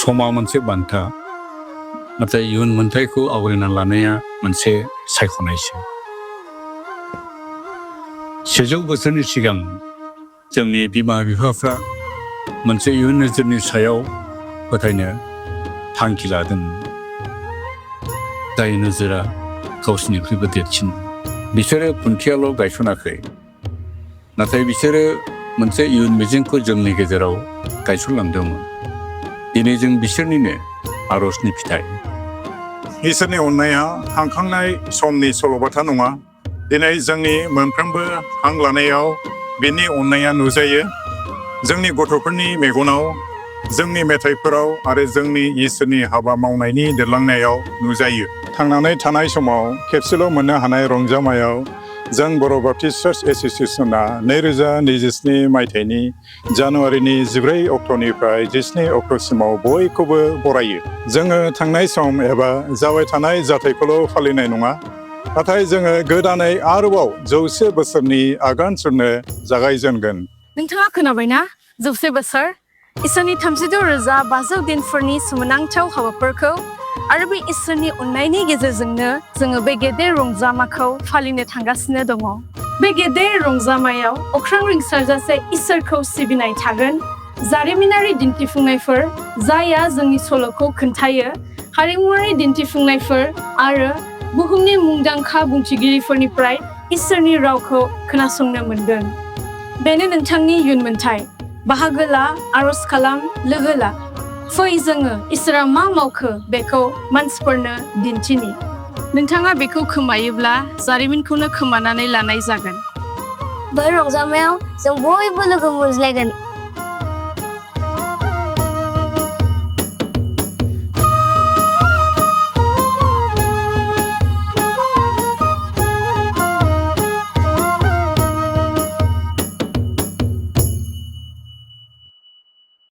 समा मोनसे बान्था नाथाय इयुन मोन्थायखौ आवग्रिना लानाया मोनसे सायख'नायसो 100 बोसोरनि सिगां जोंनि बिमा बिफाफ्रा मोनसे इयुन नोजोरनि सायाव फोथायनो थांखि लादों जाय नोजोरा गावसिनिख्रुइबो देरसिन बिसोरो खुन्थियाल' गायसनाखै नाथाय बिसोरो मोनसे इयुन मिजिंखौ जोंनि गेजेराव गायसनलांदोंमोन दिनै जों बिसोरनिनो आरजनि फिथाइ इसोरनि अननाया थांखांनाय समनि सल'बाथा नङा दिनै जोंनि मोनफ्रोमबो हां लानायाव बेनि अननाया नुजायो जोंनि गथ'फोरनि मेगनाव जोंनि मेथाइफोराव आरो जोंनि इसोरनि हाबा मावनायनि देरलांनायाव नुजायो थांनानै थानाय समाव खेबसेल' मोननो हानाय रंजामायाव जों बर' बाप्टिस्ट चार्च एस'सिएशना 2027 मायथाइनि जानुवारिनि 14 अक्ट'निफ्राय 17 अक्ट'सिमाव बयखौबो बरायो जोङो थांनाय सम एबा जाबाय थानाय जाथायखौल' फालिनाय नङा नाथाय जोङो गोदानै आरोबाव 100 बोसोरनि आगान सुरनो जागायजेनगोन नोंथाङा खोनाबायना 100 बोसोर इसोरनि 36,500 दिनफोरनि सोमोनांथाव हाबाफोरखौ आरो बे इसोरनि अननायनि गेजेरजोंनो जोङो बे गेदेर रंजामाखौ फालिनो थांगासिनो दङ बे गेदेर रंजामायाव अख्रां रिंसारजासे इसोरखौ सिबिनाय थागोन जारिमिनारि दिन्थिफुंनायफोर जायहा जोंनि सल'खौ खोन्थायो हारिमुआरि दिन्थिफुंनायफोर आरो बुहुमनि मुंदांखा बुंथिगिरिफोरनिफ्राय इसोरनि रावखौ खोनासंनो मोनगोन बेनो नोंथांनि इयुन मोन्थाय बाहागो ला आरज खालाम लोगो ला फै जोङो इसोरा मा मावखो बेखौ मानसिफोरनो दिन्थिनि नोंथाङा बेखौ खोमायोब्ला जारिमिनखौनो खोमानानै लानाय जागोन बे रंजामायाव जों बयबो लोगो मोनज्लायगोन